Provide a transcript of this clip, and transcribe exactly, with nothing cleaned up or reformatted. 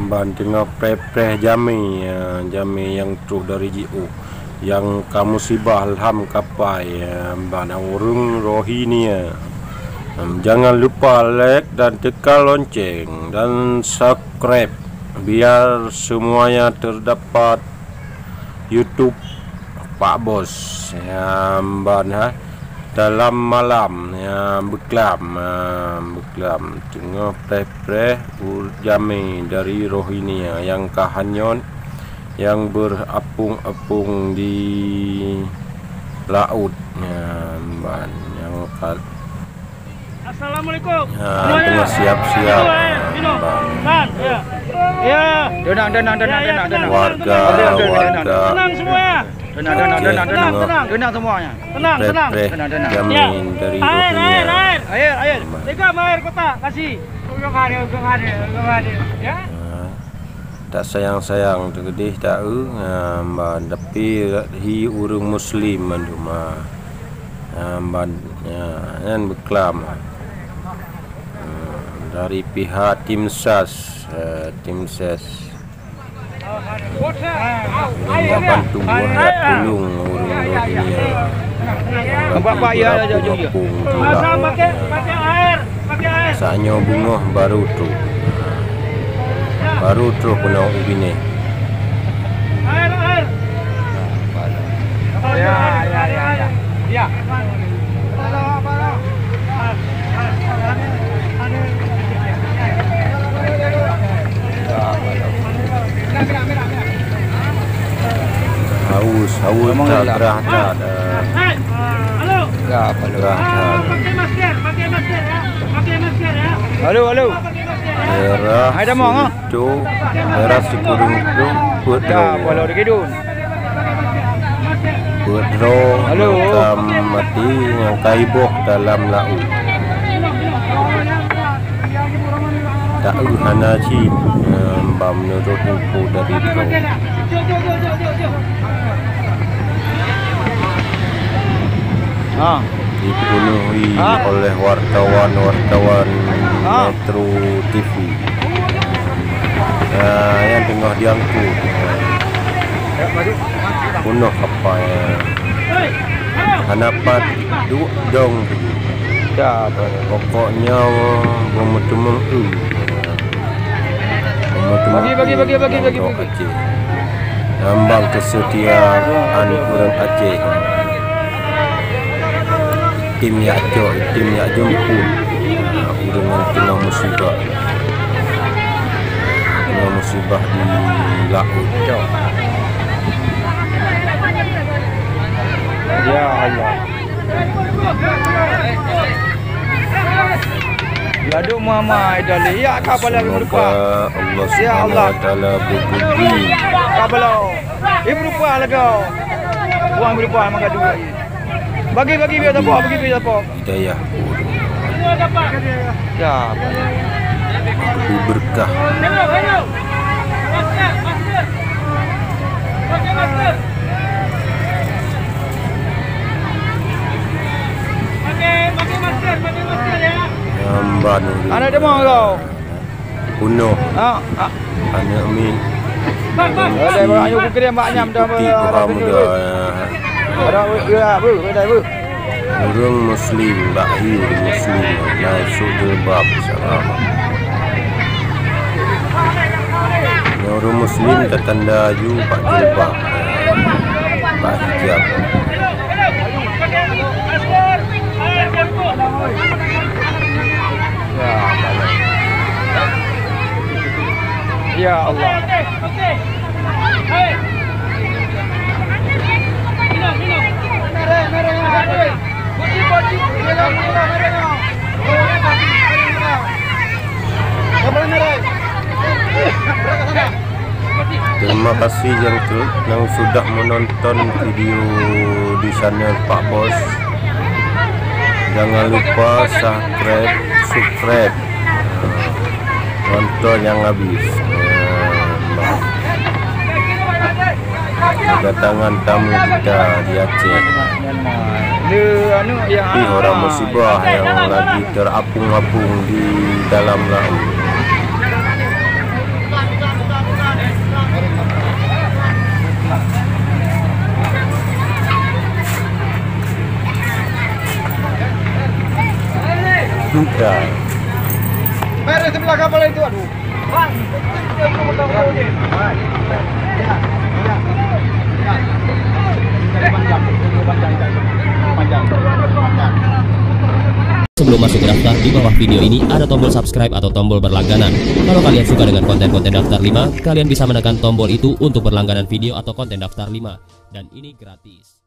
Ban teungoh preh-preh jamé, ya, jamé nyang troh dari jiôh, nyang ka musibah lham kapai, ya, ban ureuëng Rohingya. Em, jangan lupa like dan tekan lonceng dan subscribe biar semuanya terdapat YouTube Pak Bos. Ya, ban ha. Dalam malam, ya, beuklam, ha, beuklam. Teungoh preh-preh u-, jamé dari Rohingya nyang ka hanyot, nyang berapung-apung di laôt, ya, ban nyang ka Assalamualaikum. Ha, semuanya. Tengah siap-siap. Minum, eh, minum. Bang. Tan, ya. Ya. Tenang, tenang, tenang, ya, ya, tenang, tenang, tenang. Warga, tenang, tenang, warga. Tenang semua, ya. Tenang, tenang, tenang, tenang. Tenang, tenang. Tenang semuanya. Tenang, tenang. Preh-preh jamé dari Rohingya. Ya. Air, air, air. Air, air. Bang. Tiga air kotak, kasih. Belum ada, belum ada, belum ada. Ya. Ha. Tak sayang-sayang teukeudeh tak eu, ha, ban, tapi hi ureuëng muslim mandum, ha. Ha, ban, ya, nyan beuklam, ha. Ha, dari pihak tim sas, ha, tim ses. Ureuëng bantu, ha, tulông ureuëng Rohingya. Nampak, Pak, ya, ya, ya, ya. Ureuëng Rohingya. Saat nyoe beungoh baru troh. Baru troh keunoe u binéh. Ya, ya, ya, ya. Ya. Haus, haus that, gerah that, eh. Gerah that. Halo, halo. Hai, Damang, ah. Itu daerah Sikureueng Plueng, peuet droe. Peuet droe nyang ka maté, nyang ka iboh dalam laôt. Tak eu hana cit, eh, ban meunurot info dari droe. Ha. Dipenuhi oleh wartawan-wartawan Metro T V. Ah, nyang teungoh diangkut. Peunoh kapai. Hana pat duek dong. Ya, apa? Pokoknya, beumeuteumèe eu. Beumeuteumèe bagi, bagi, bagi, bagi, bagi, bagi. Aceh. Lambang keuseutia an ureueng Aceh. Item jak cok, item jak jemput. Ureueng nyang teungoh musibah. Teungoh musibah di laôt. Ya Allah. Ladôm mama idali, ya kapala. Semoga Allah Subhanahu wa Taala beubri. Kapala. Ibu rupa lagèe. Buang ibu rupa mangga dua. Bagi, bagi biar siapa, bagi biar siapa. Hidayah. Ya. Beri berkah. Nyamban. Aneuk deungoe kau. Peunoh. Ha, ha. Aneuk miet. Ada orang yang kukira mak nyam dah. Ikuti Tuhan muda, ya. Ada, ya, bu, ada, bu. Ureueng Muslim, bak hi ureueng Muslim, na sôk jilbab, salam. Nyoe ureueng Muslim tatanda aju bak jilbab, bak hijab. Ya Allah. Terima kasih yang, yang sudah menonton video di channel Pak Bos. Jangan lupa subscribe, subscribe. Nonton nyang habis. Kedatangan tamu kita di Aceh. Ih, orang musibah yang lagi terapung-apung di dalam laut. Beres sebelah kapal itu, aduh. Sebelum masuk ke daftar, di bawah video ini ada tombol subscribe atau tombol berlangganan. Kalau kalian suka dengan konten-konten Daftar lima, kalian bisa menekan tombol itu untuk berlangganan video atau konten Daftar lima. Dan ini gratis.